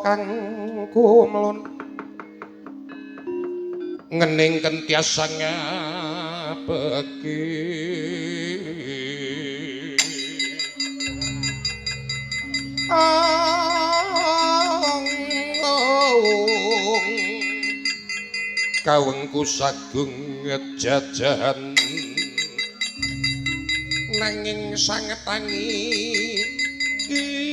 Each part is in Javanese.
Kang kumlun ngening kentias ngabeki kawengku sagung jajahan nanging sanget tangi ibi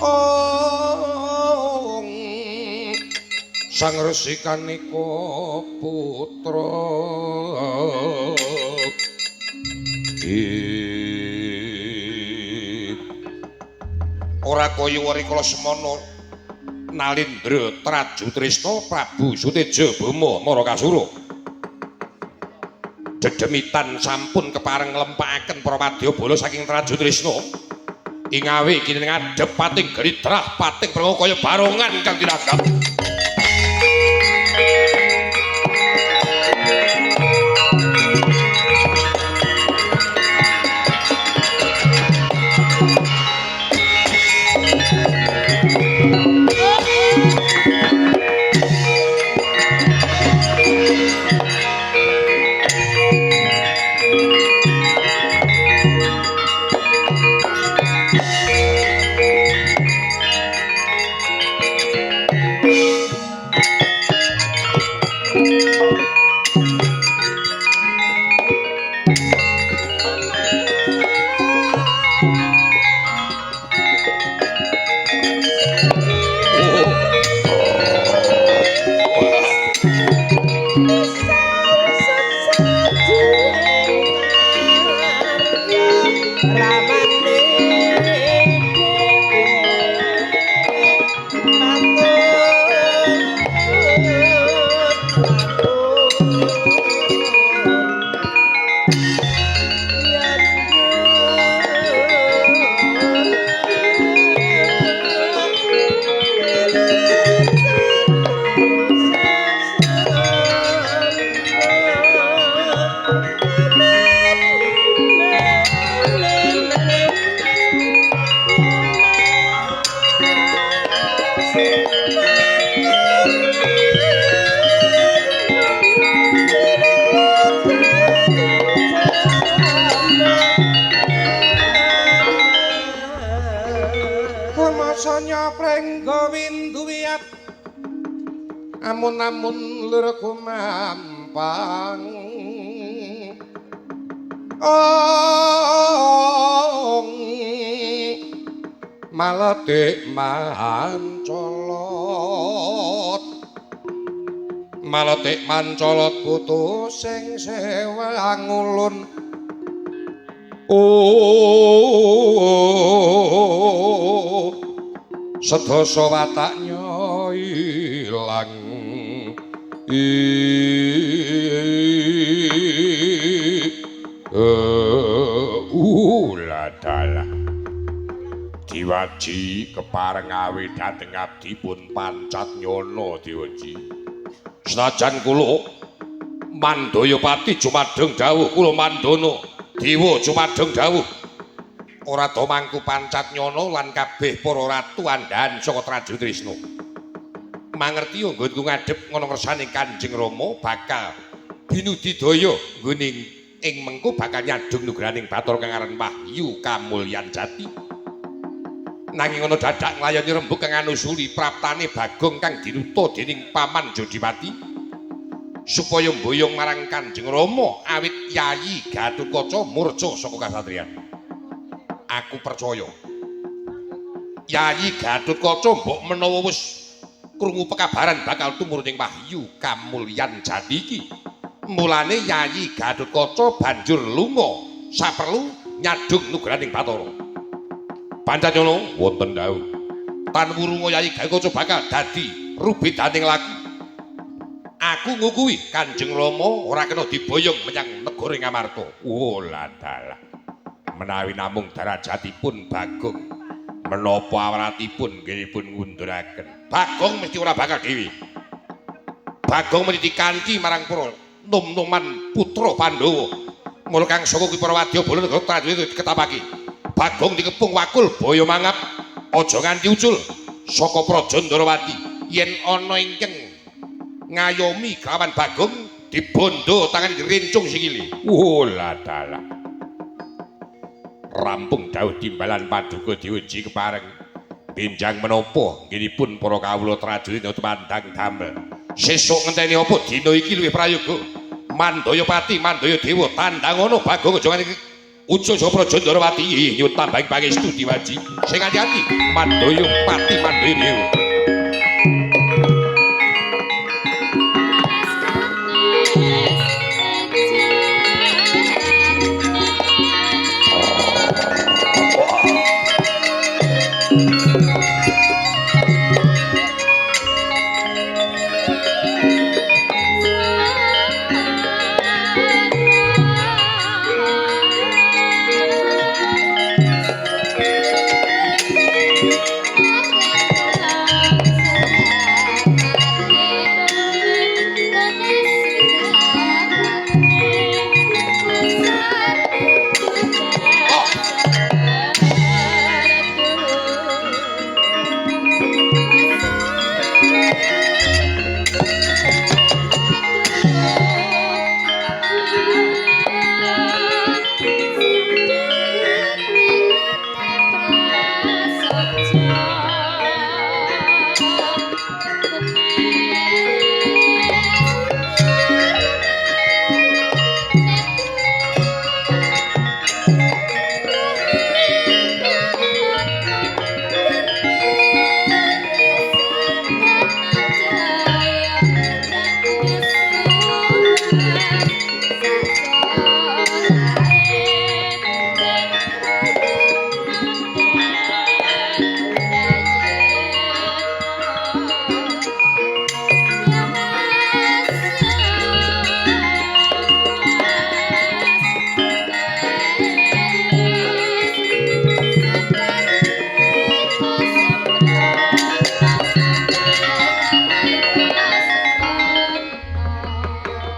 ong sang resi kanika putra ora kaya rikala semana Nalindra Traju Trisna Prabu Suteja Bama Narakasura dedemitan sampun kepareng nglempakaken para wadyabala saking Traju Trisna ing awe kini ngadhep pating gelidrah pating prenga kaya barongan kang tinanggap. Amun-amun lur kumampang ong maletik mancolot maletik mancolot putu sing sewang ulun oh sedasa wataknya ilang. Ladalah diwaji kepareng awe dhateng abdi pun pancat nyono diwaji. Senajan kula Mandayapati jumadheng dawuh kula Mandana dewa jumadheng dawuh ora do mangku pancat nyono lan kabeh para ratu andhahan saka Traju Trisna. Mangerti nggonku ngadhep ngono ngersane Kanjeng Rama bakal binudidaya nggone ing mengko bakal nyadhung nugrahaning Bathara kang aran Wahyu Kamulyan Jati. Nanging ana dadak nglayoni rembug kang anusuli praptane Bagong kang dinuta dening Paman Jodipati supaya mboyong marang Kanjeng Rama awit Yayi Gatotkaca murca saka kasatriyan. Aku percaya Yayi Gatotkaca mbok menawa wis krungu pekabaran bakal tumurun ing Wahyu Kamulyan Jati iki. Mulane Yayi Gatotkaca banjur lunga saperlu nyadhung nugrahaning Bathara. Pancanyana wonten dawuh. Tan wurunga Yayi Gatotkaca bakal dadi rubedaning laku. Aku ngukuhi Kanjeng Rama ora kena diboyong menyang negara Ngamarta. Oh ladalah. Menawi namung darajatipun Bagong menapa awratipun nggih ngunduraken. Bagong mesti ora bakal dhewe. Bagong mesti dikanthi marang para nom-noman putra Pandhawa. Mula kang saka kuwi para wadya bala negara prajurit ketapaki. Bagong dikepung wakul baya mangap aja nganti ucul saka Praja Ndarawati. Yen ana ingkang ngayomi kelawan Bagong dibondo tangan direncung sikile. Wolah dalah. Rampung dawuh timbalan paduka diuji kepareng. Benjang menapa nggenipun para kawula prajurit tumandang damel. Sesuk ngenteni apa dina iki luwih prayoga. Mandaya Pati, Mandaya Dewa tandang ana Bagong aja nganti ucul saka Praja Ndarawati. Nyuwun tambahing pangestu diwaji. Sing ati-ati Mandaya Pati, Mandaya Dewa.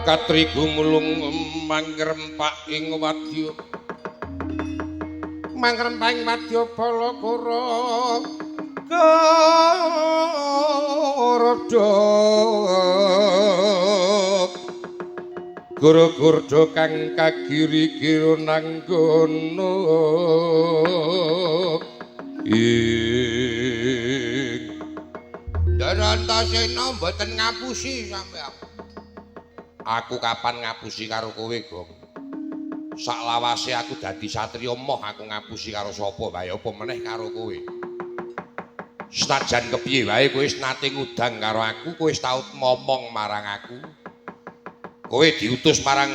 Katri gumulung mangrempak ing wadya. Mangrempak ing wadya balakara garda. Guru-gurda kang kagiri-gira nanggono ing Ndarantasena mboten ngapusi sampeyan. Aku kapan ngapusi karo kowe, Gong? Saklawase aku dadi satriya moh aku ngapusi karo sapa wae apa meneh karo kowe. Senajan kepiye wae kowe wis nate ngudang karo aku, kowe wis tau momong marang aku. Kowe diutus marang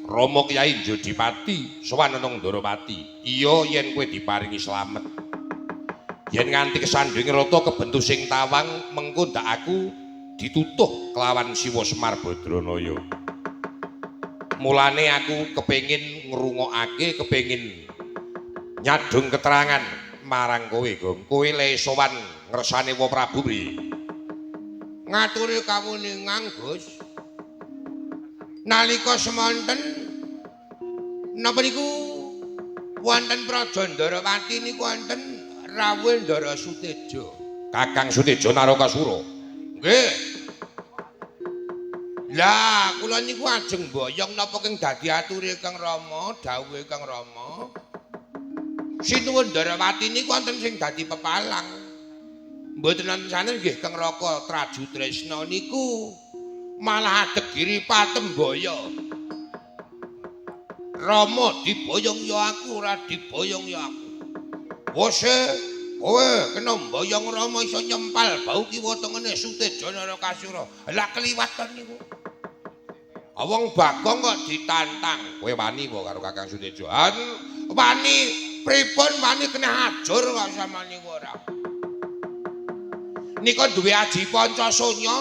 Rama Kyai Jodipati sowan nang Ndarawati. Iya yen kowe diparingi slamet. Yen nganti kesandhinge rata kebentu sing tawang mengko ndak aku ditutuh kelawan Siwa Semar Badranaya. Mulane aku kepengin ngrungokake, kepengin nyadhung keterangan marang kowe, Gong. Kowe le sowan ngersane Wa Prabu priye? Ngaturi kawuningan, Gus. Nalika semonten napa niku wonten Praja Ndarawati niku wonten rawuh Ndara Suteja. Kakang Suteja Narakasura. Nggih. Lah, kula niku ajeng mboyong napa keng dadi ature Kang Rama, dawuhe Kang Rama. Sinuwun Ndarawati niku wonten sing dadi pepalang. Mboten wonten sanes nggih Kang Raka Traju Tresna niku malah adeg giri patembaya. Rama diboyong ya aku, ora diboyong ya aku. Wose kowe kena mboyong Rama iso nyempal bau kiwa tengene Suteja Narakasura. Lah kliwatan niku. Wong Bagong kok ditantang. Kowe wani apa karo Kakang Suteja? Wani pripun wani kena ajur kok sama niku ora. Nika duwe aji Pancasunya.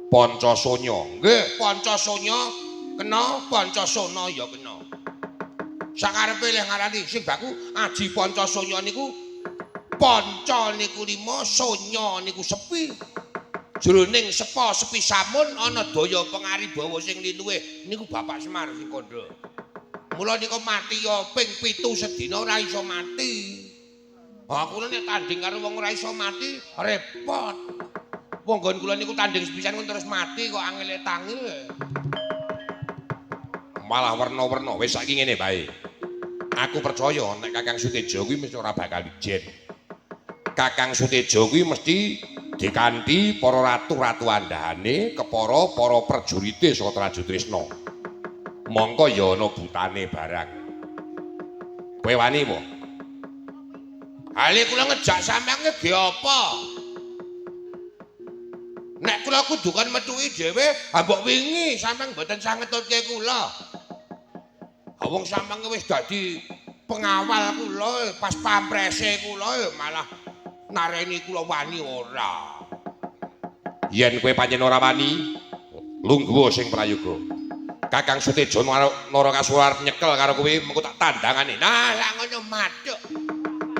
Pancasunya. Nggih, Pancasunya kena, Pancasana ya kena. Sakarepe leh ngarani sing baku aji Pancasunya niku panca niku lima, sunya niku sepi. Jroning sepa sepi samun ana daya pengaribawa sing linuwih niku Bapak Semar sing kandha. Mula nika mati ya ping 7 sedina ora iso mati. Ha kula nek tanding karo wong ora iso mati repot. Wong nggon kula niku tanding sepisan terus mati kok angele tangi. Malah werna-werna. Wis saiki ngene bae. Aku percaya nek Kakang Sutejo kuwi mesti ora bakal ijen. Kakang Sutejo kuwi mesti dikanthi para ratu-ratu andhahane kepara para prajurite saka Trajutrisna. Mongko ya ana butane barang. Kowe wani apa? Hale kula ngejak sampeyan nge apa? Nek kula kudu kon metuki dhewe, ha mbok wingi sampeyan mboten sah ngetutke kula. Ha wong sampeyan wis dadi pengawal kula, pas pamprese kula malah nareni kula wani ora. Yen kowe pancen ora wani, lungguh sing prayoga. Kakang Sutejo Narakasura arep nyekel karo kowe, mengko tak tandangane. Nah, lak ngono mathuk.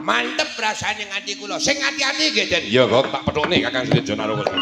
Mantep rasane nganti kula. Sing ati-ati nggih, Den. Iya, kok tak pethukne Kakang Sutejo Narakasura.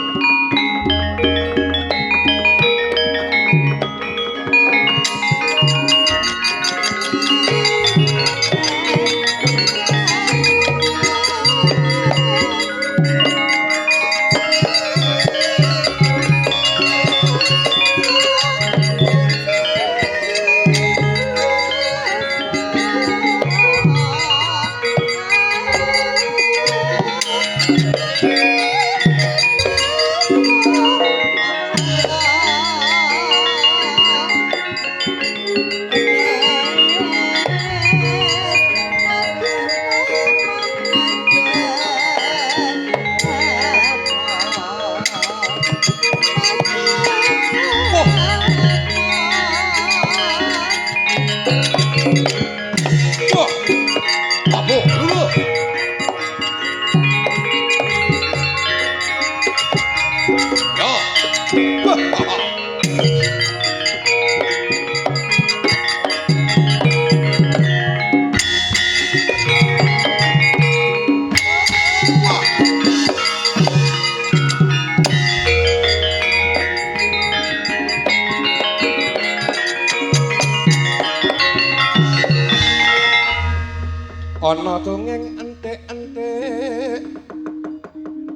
Ana dongeng entik-entik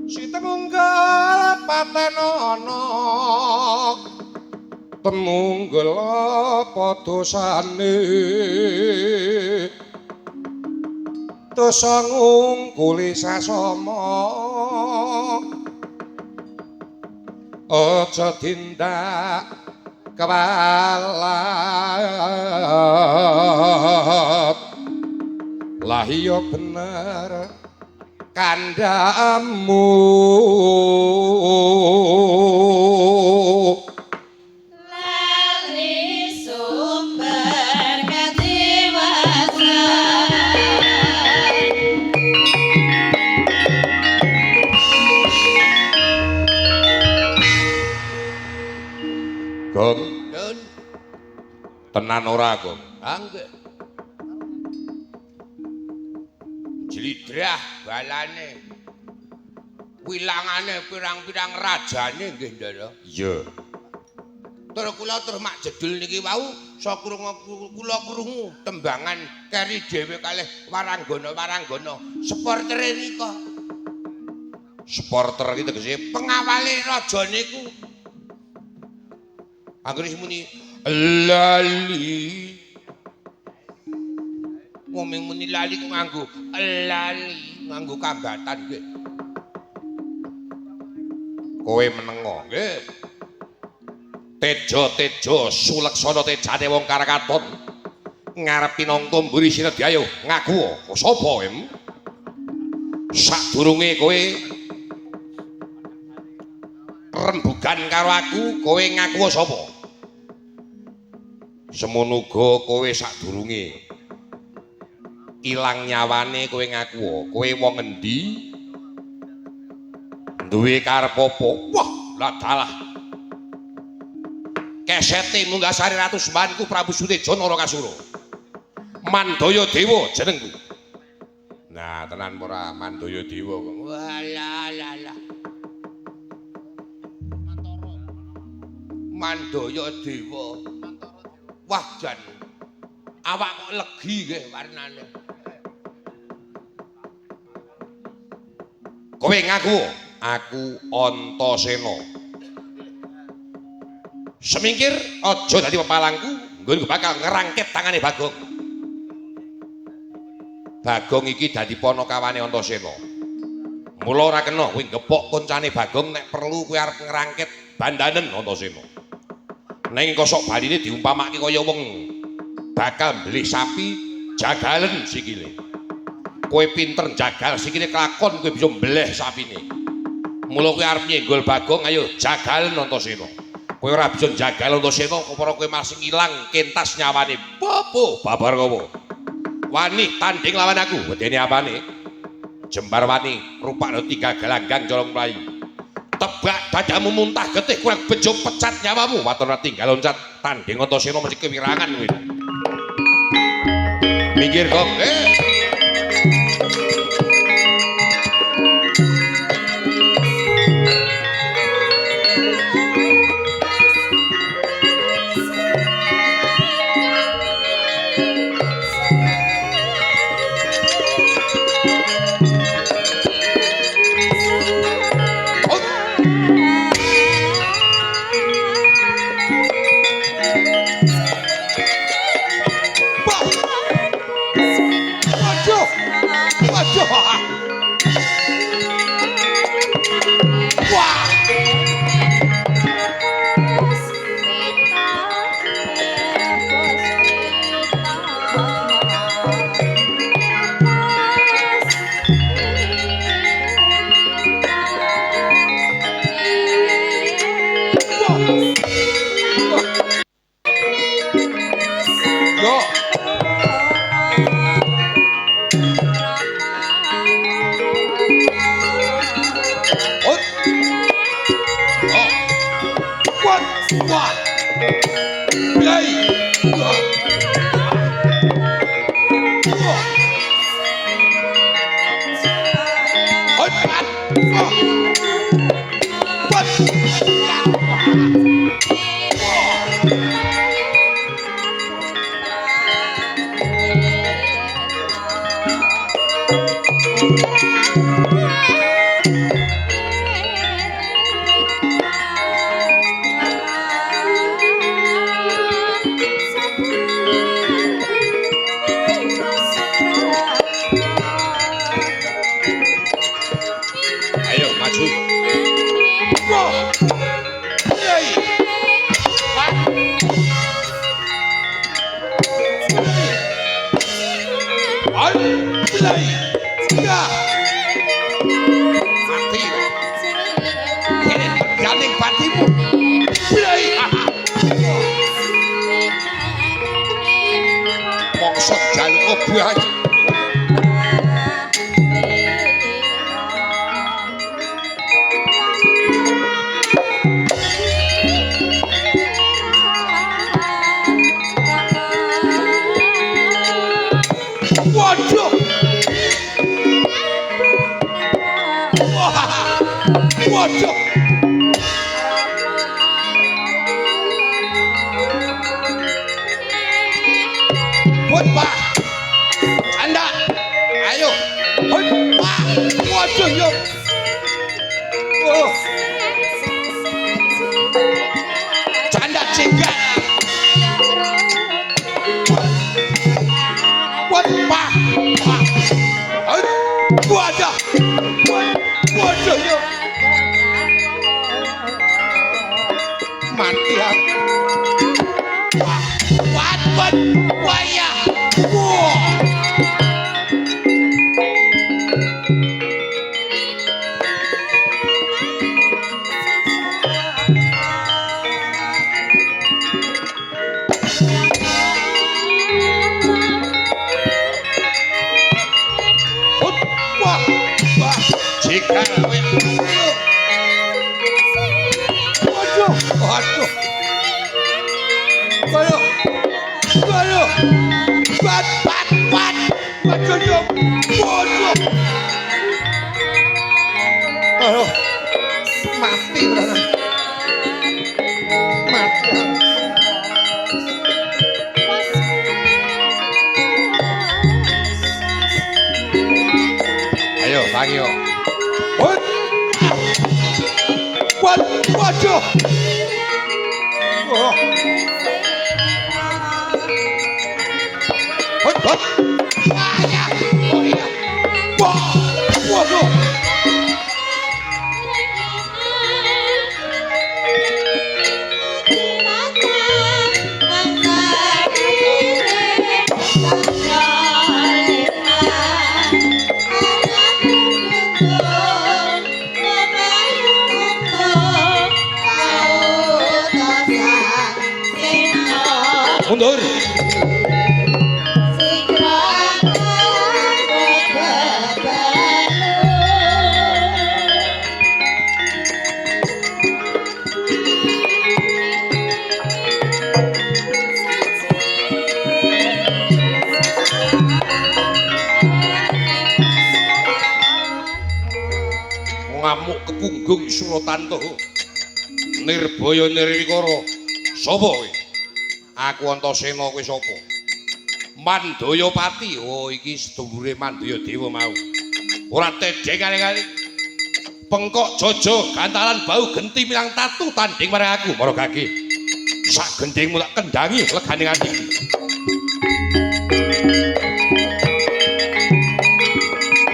si tenunggal paten ana tenunggel apa dosane dosa ngungkuli sasama aja tindak kewalat. Lah iya bener kandhamu. Lali sumber katiwasan. Gong, tenan ora, Gong? Ha nggih. Jlidrah balane. Wilangane pirang-pirang rajane nggih, Ndara. Iya. Tur kula terus mak jedul niki wau sa krungu kula krungu tembangan keri dhewe kalih waranggana-waranggana supportere nika. Supporter iki tegese pengawale raja niku. Anggere muni lali. Wong muni lali ku nganggo lali, nganggo kambatan nggih. Kowe menengo nggih. Tejo-tejo suleksana tejane wong Karakaton. Ngarep pinangka mburi sinedya ngaku sapa em? Sadurunge kowe rembugan karo aku, kowe ngaku sapa? Semono uga kowe sadurunge ilang nyawane kowe ngaku, kowe wong endi? Duwe karep apa? Wah, lah dalah. Kesete munggah sari ratu sembahanku Prabu Sutejo Narakasura. Mandaya Dewa jenengku. Nah, tenan ora Mandaya Dewa kok. Walah lah lah. Mandaya Dewa. Wah jan. Awak kok legi nggih warnane. Kowe ngaku aku Antasena. Semingkir aja dadi pepalangku, nggon bakal ngerangkit tangane Bagong. Bagong iki dadi panakawane Antasena. Mula ora kena kowe gepok koncane Bagong nek perlu kowe arep ngerangkit bandanen Antasena. Nanging kosok baline diumpamake kaya wong bakal mbelih sapi jagalen sikile. Kowe pinter jagal sikile kelakon kowe bisa mbeleh sapine. Mula kowe arep nyenggol Bagong ayo jagalen Antasena. Kowe ora bisa jagal Antasena kepara kowe masih ilang kentas nyawane. Popo babar kowe. Wani tanding lawan aku, wedene apane? Jembar wani rupakno tiga gelanggang colong mlayu. Tebak dadamu muntah getih kurang bejo pecat nyawamu. Waton ora tinggal loncat tanding Antasena mesti kewirangan kowe. Minggir kok. Ayo maju. Mati. Kene ganing patimu. Mongso jaluk banyu. Waduh. Waduh. Put, Pak. Anda. Ayo. Put, Pak. Waduh, yo. Oh. Canda cinggal. Put, Pak. Pak. Waduh. Waduh, yo. Mati aku. Wat, wat, wayah. Wah. Wah, wah, Jika kowe. Waduh, waduh. Waduh. Waduh. Bat, bat, bat. Waduh, yo. Waduh. Aduh. Mati tenan. Mati. Tangi yo. Hut. Waduh. Oh. Hut, hut. Wah, oh iya. Wah, waduh. Mundur. Ngamuk kepunggung Suratanta. Nirbaya nirwikara. Sapa kowe? Aku Antasena, kowe sapa? Mandayapati. Oh, iki sedulure Mandaya Dewa mau. Ora tedhek kali-kali. Pengkok jojo gantalan bau genti milang tatu tanding marang aku para gage. Sak gendingmu tak kendangi legane ati.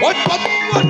Wot wot wot.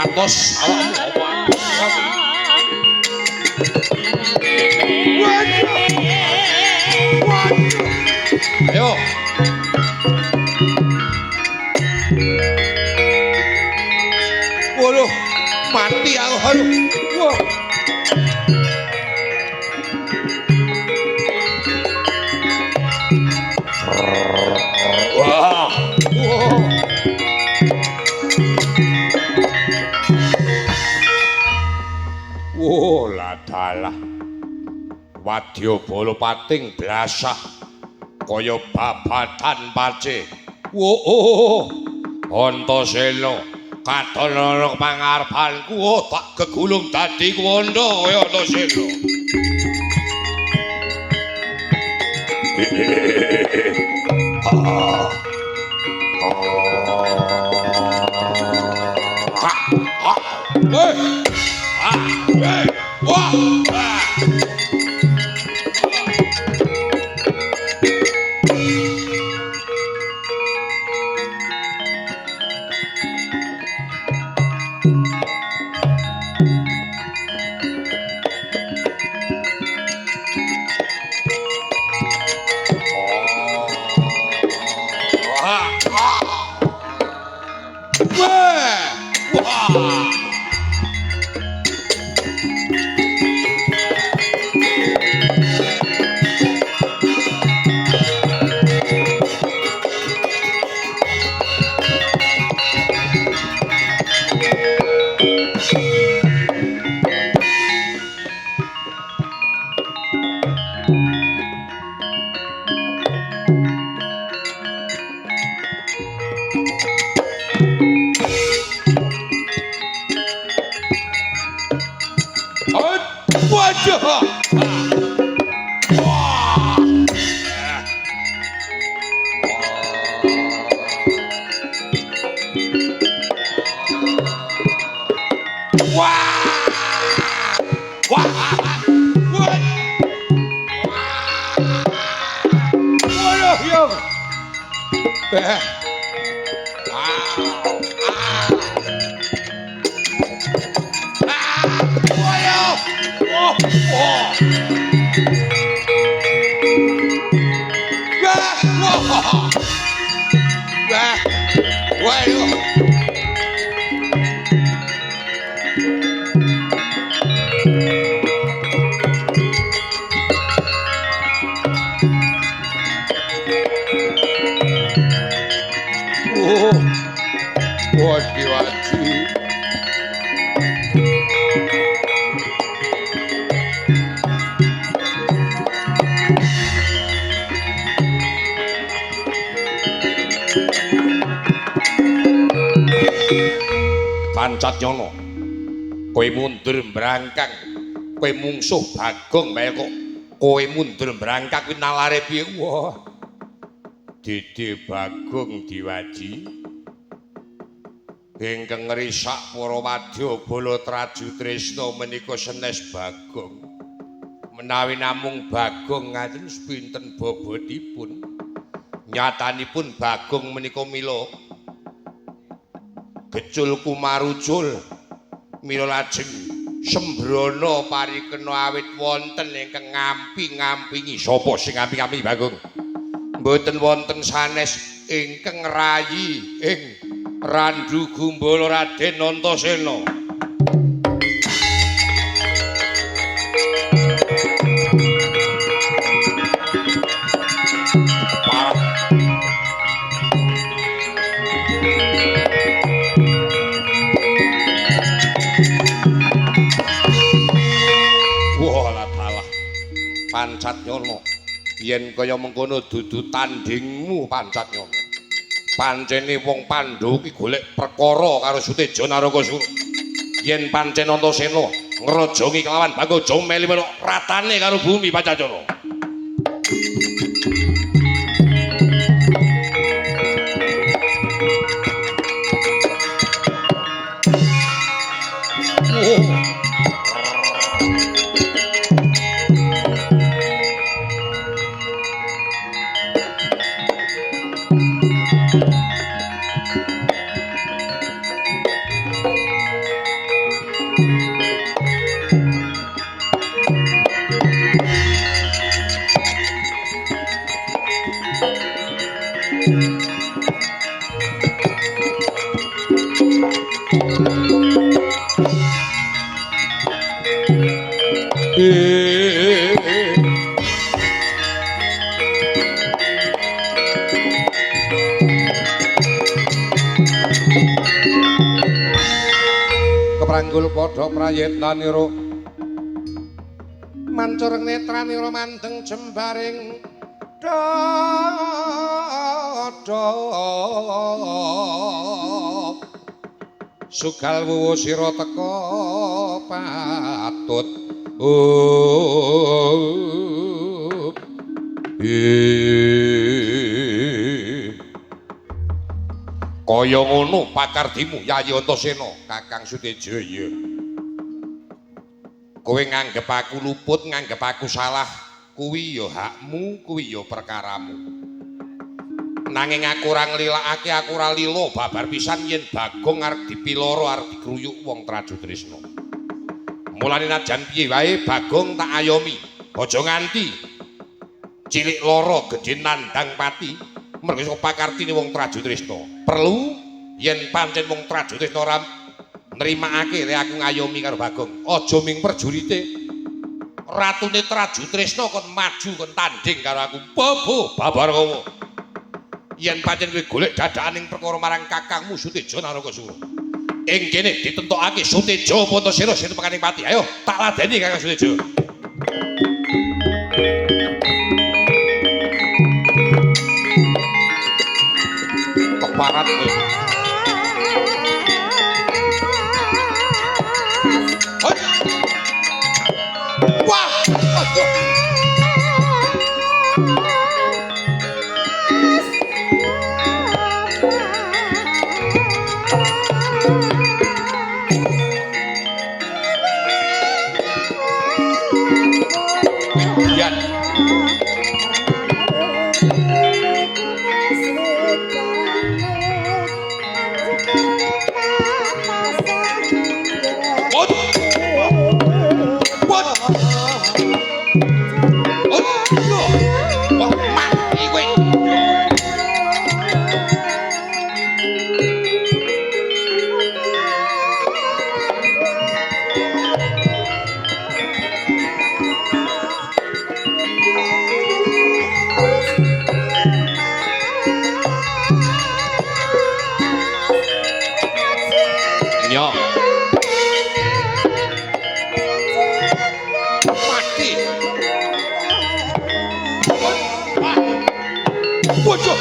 Atos awakmu apa? Ayo. Waduh, mati aku. Aduh. Wah. Wah. Wah. Oh, ladalah. Wadyabala pating blasah kaya babatan pace. Oh, Antasena katon ana pangarepanku, oh, tak gegulung dadi kuwanda kowe Antasena. Wah! Wah! Pancat nyono, kowe mundur mbrangkang, kowe mungsuh Bagong bae kok kowe mundur mbrangkang kuwi nalare piye? Wah, Dede Bagong diwaji ingkang ngrisak para wadya bala Traju Tresna menika senes Bagong. Menawi namung Bagong ngaten pinten bobotipun, nyatanipun Bagong menika mila gecul kumarucul mila lajeng sembrana parikena awit wonten ingkang ngampi-ngampingi. Sapa sing ngampi-ngampingi Bagong? Mboten wonten sanes ingkang rayi ing Randu Gumbala Raden Antasena. Pancat nyono, yen kaya mengkono dudu tandingmu Pancat nyono. Pancene wong Pandhawa ki golek perkara karo Suteja Narakasura. Yen pancen Antasena ngrajangi kelawan Bagong aja melu-melu ratane karo bumi Pancat nyono. Keprangkul padha prayitnanira mancur netranira mandeng jembaring dada sugal wuwu sira teka patut. Kaya ngono pakardimu Yayi Antasena Kakang Suteja. Iya, kowe nganggep aku luput, nganggep aku salah, kuwi ya hakmu, kuwi ya perkaramu. Nanging aku ora nglilakake, aku ora lila babar pisan yen Bagong arep dipiloro, arep dikruyuk wong Traju Tresna. Mulane najan piye wae Bagong tak ayomi, aja nganti cilik lara gedhe nandhang pati mergo saka pakartine wong Traju Tresna. Perlu yen pancen wong Traju Tresna ora nrimakake lek aku ngayomi karo Bagong, aja ming prajurite, ratune Traju Tresna kon maju kon tanding karo aku. Bobo babar kowe. Yen pancen kowe golek dadakan ing perkara marang kakangmu Suteja Narakasura, ing kene ditentokake Suteja Antasena sing tepakaning pati. Ayo tak ladeni Kakang Suteja. Keparat kowe. Wah, aduh. Yan. Iya. Mati. Waduh.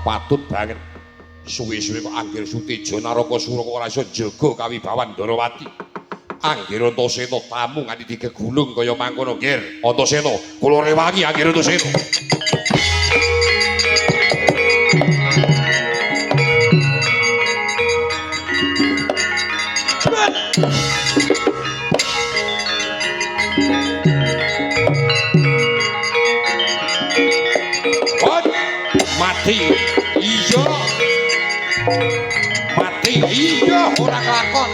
Patut banget. Suwe-suwe kok Anggir Suteja Narakasura kok ora iso njaga kawibawan Ndarawati. Anggir Antasena tamu nganti digegulung kaya mangkono, Nggir. Antasena, kula rewangi Anggir Antasena. Mati. Iya. Mati. Iya, ora kelakon.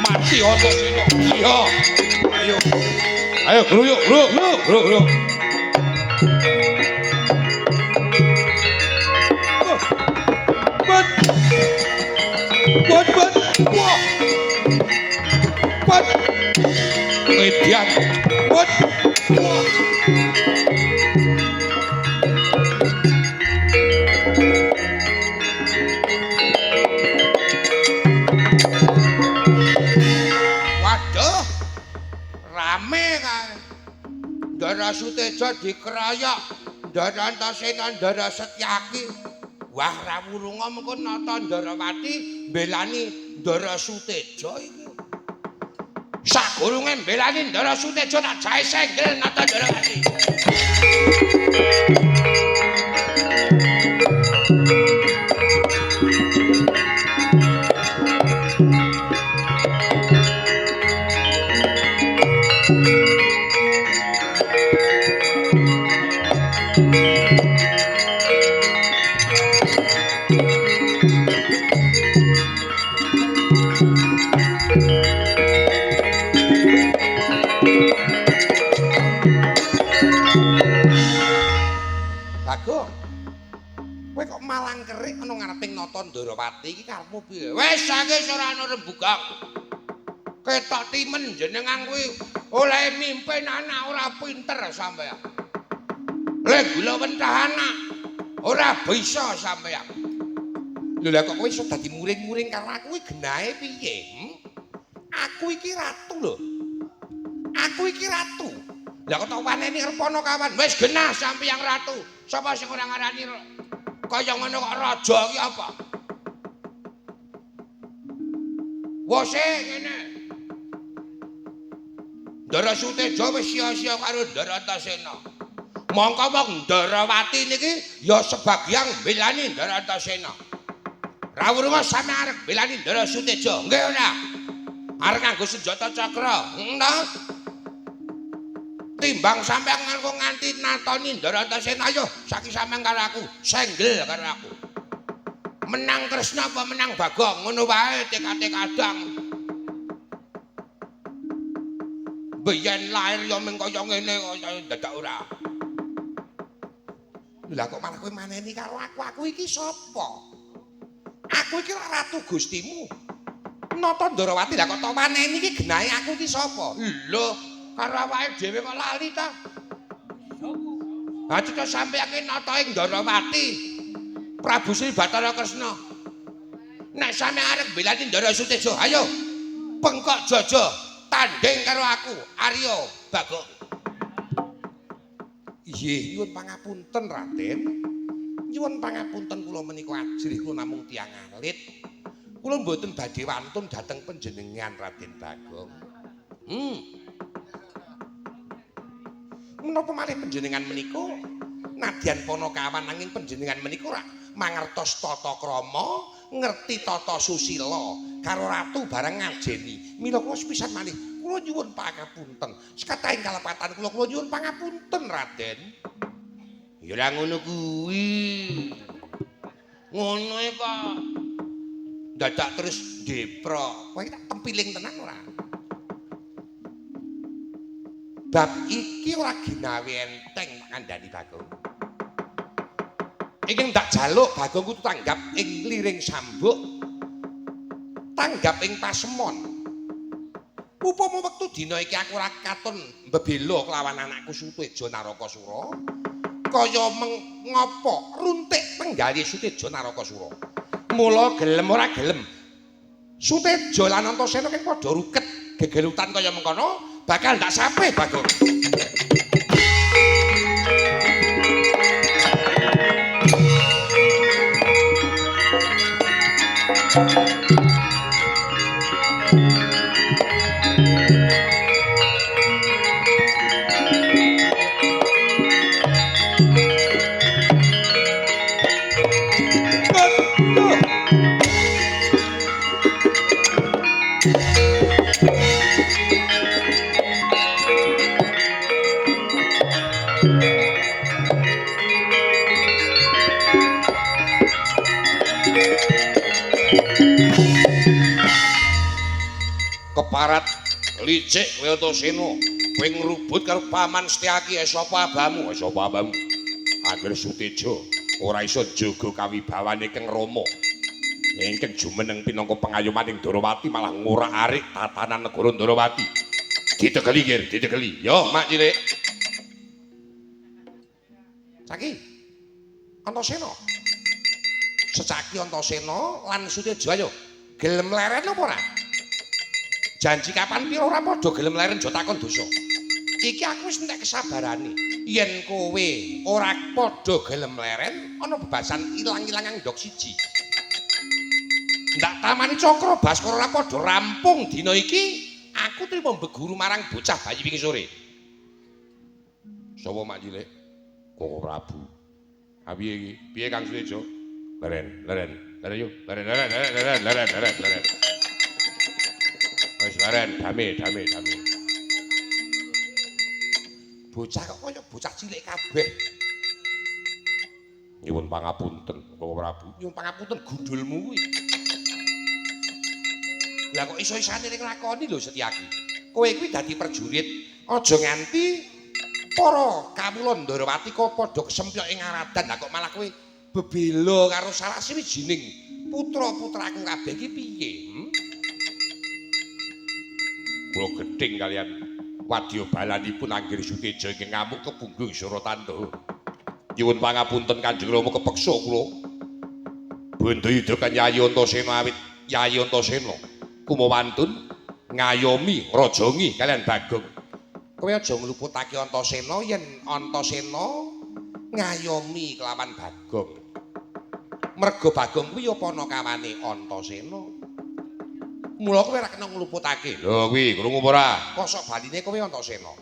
Mati Antasena. Iya. Ayo. Ayo gruyuk, gruyuk, gruyuk, gruyuk. Bat. Bat, bat. Wah. Bat. Edian. Bat. Wah. Ndara Suteja dikeroyok, Ndara Antasena, Ndara Setyaki. Wah, ra wurunga mengko nata Ndarawati mbelani Ndara Suteja iki. Sagurunge mbelani Ndara Suteja tak jahe senggel nata Ndarawati. Bagong, kowe kok malang kerik ana ngareping nata Ndarawati iki karepmu piye? Wis saiki ora ana rembugan. Ketok timen jenengan kuwi oleh mimpin anak ora pinter sampeyan. Le gula wentah anak ora bisa sampeyan. Lho lah kok kowe iso dadi muring-muring karo aku iki genahe piye? Aku iki ratu lho. Aku iki ratu. Lah kok tak waneni Repana kawan? Wis genah sampeyan ratu. Sapa sing ora ngarani kaya ngono kok raja iki apa? Wose ngene. Ndara Suteja wis sia-sia karo Ndara Antasena. Mongko wong Ndarawati niki ya sebagian mbelani Ndara Antasena. Rawurunga sami arep mbelani Ndara Suteja. Nggih ora? Arep nganggo senjata cakra. Heeh ta? Timbang sampeyan nganggo nganti natoni Ndara Antasena, ayo saiki sampeyan karo aku, senggel karo aku. Menang Kresna apa menang Bagong, ngono wae tekate kadang. Biyen lahir ya mung kaya ngene kaya dadak ora. Lah kok malah kowe maneni karo aku? Aku iki sapa? Aku iki ratu Gustimu. Nata Ndarawati lah kok tok maneni iki genahe aku iki sapa? Lho, karo awake dhewe kok lali ta? Ha cetha sampeyan ki nata ing Ndarawati. Prabu Sri Bathara Kresna. Nek sampeyan arep mbelani Ndara Suteja, ayo bengkok jojo tanding karo aku, Arya Bagong. Nggih, nyuwun pangapunten Raden. Nyuwun pangapunten kula menika ajrih kula namung tiyang alit. Kula mboten badhe wantun dhateng panjenengan Raden Bagong. Menapa malih panjenengan menika nadyan panakawan nanging panjenengan menika ora mangertos tata krama, ngerti tata susila karo ratu bareng ngajeni. Mila kula sepisan malih kula nyuwun pangapunten. Sekatahing kalepatan kula kula nyuwun pangapunten Raden. Ya ora ngono kuwi. Ngono e kok. Dadak terus deprok. Kowe tak tempiling tenan ora? Bab iki ora ginawe enteng tak kandhani Bagong. Ingkang tak jaluk Bagong kudu tanggap ing liring sambuk, tanggap ing pasemon. Upama wektu dina iki aku ora katon mbebela kelawan anakku Suteja Narakasura, kaya ngopo runtik penggalih Suteja Narakasura. Mula gelem ora gelem, Suteja lan Antasena keng padha ruket gegelutan kaya mengkono, bakal ndak sampe Bagong. Keparat licik kowe Antasena, kowe ngrubut karo paman Setyaki. Sapa abamu? Sapa abamu? Angger Suteja ora iso njaga kawibawane Kang Rama. Ingkang jumeneng pinangka pengayomaning Ndarawati malah ngorak-arik tatanan negara Ndarawati. Ditegeli nggih, ditegeli. Yo, Mak cilik. Saiki Antasena. Secaki Antasena lan Suteja ayo gelem leren apa ora? Janji kapan pira ora padha gelem leren aja takon dosa. Iki aku wis entek kesabarane. Yen kowe ora padha gelem leren, ana bebasan ilang-ilangan ndok siji. Ndak tamani Cakra Baskara ora padha rampung dina iki, aku trimo mbeguru marang bocah bayi wingi sore. Sapa Mak cilik? Koko Prabu. Ha piye iki? Piye Kang Suteja? Leren, leren, leren yo, leren, leren, leren, leren, leren, leren. Wis leren, dame, dame, dame. Bocah kok kaya bocah cilik kabeh. Nyuwun pangapunten, Koko Prabu. Nyuwun pangapunten gundulmu kuwi. Lah kok iso-isane ning nglakoni lho Setyaki. Kowe kuwi dadi prajurit, aja nganti para kawula Ndarawati kok padha kesempyok ing aradan. Lah kok malah kowe bebela karo salah sawijining putra-putraku kabeh iki piye? Kula gething kalian wadya balanipun Anggir Suteja ingkang ngamuk kepunggung Suratanda. Nyuwun pangapunten Kanjeng Rama kepeksa kula. Bandayuda kan Yayi Antasena awit Yayi Antasena kumawantun ngayomi ngrajangi kalian Bagong. Kowe aja ngluputake Antasena yen Antasena Ngayomi kelawan Bagong. Merga Bagong kuwi ya panakawane Antasena. Mula kowe ora kena ngluputake. Lho kuwi krungu apa ora? Kosok baline kowe Antasena.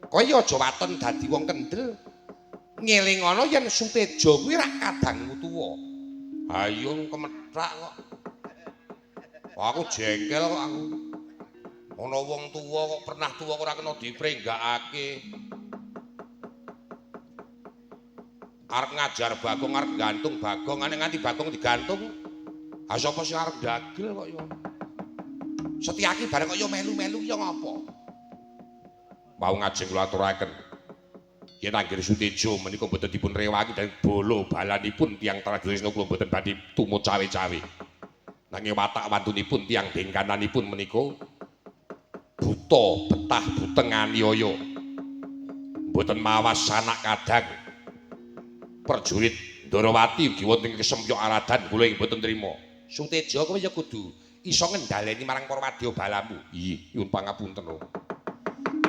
Kowe aja waton dadi wong kendel. Ngelingono yen Suteja kuwi rak kadangmu tuwa. Ayo kemethak kok. Aku jengkel kok aku. Ana wong tuwa kok pernah tuwa ora kena diprenggakake. Arep ngajar Bagong, arep gantung Bagong, nek nganti Bagong digantung, ha sapa sing arep ndagel kok ya. Setyaki bareng kok ya melu-melu ya ngapa? Mau ngajeng kula aturaken. Yen anggere Suteja menika mboten dipun rewangi dan bolo balanipun tiyang Tragresna kula mboten badhe tumut cawe-cawe. Nanging watak wantunipun tiyang bengkananipun menika buta betah buteng aniaya. Mboten mawas sanak kadang. Prajurit Ndarawati ugi wonten ing kesempyok aradan kula ing mboten trima. Suteja kowe ya kudu iso ngendhaleni marang para wadya balamu. Iya, nyuwun pangapunten.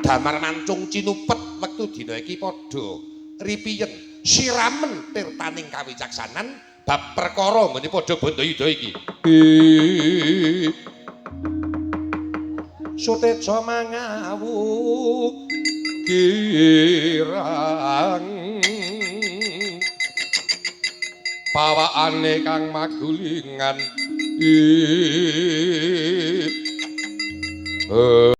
Damar mancung cinupet wektu dina iki padha ripiyen siramen tirtaning kawicaksanan bab perkara nggone padha bandayuda iki. Suteja mangawu kirang pawakane kang magulingan.